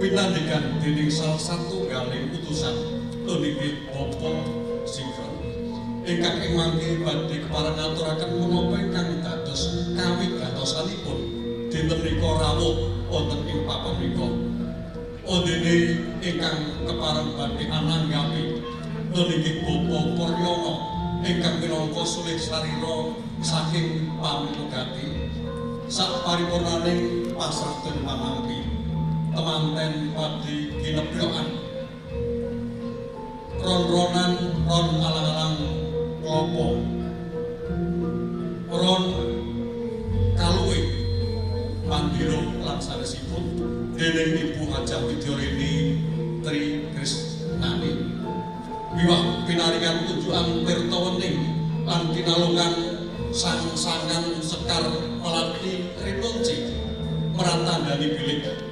Pinandhikan dening salah satunggaling utusan niki Bapak Sigron ingkang ing mangke badhe kepareng ngaturaken menapa ingkang dados kawigatosanipun dinten menika rawuh wonten ing papan menika. Ondene ingkang kepareng badhe ananggapi niki Bapak Puryono ingkang minangka sulih sarira saking Pamugati sak paripurnaning pasrah panampi temanten padhe ginebyokan ron-ronan ron alang-alang klopo ron kaluwe mandira lan sanesipun dening Ibu Hajah Widyorini Tri Krisnani wiwah pinaringan unjukan tirta wening lan kinalungan sang-sangan sekar melati rinunci meratandani bilih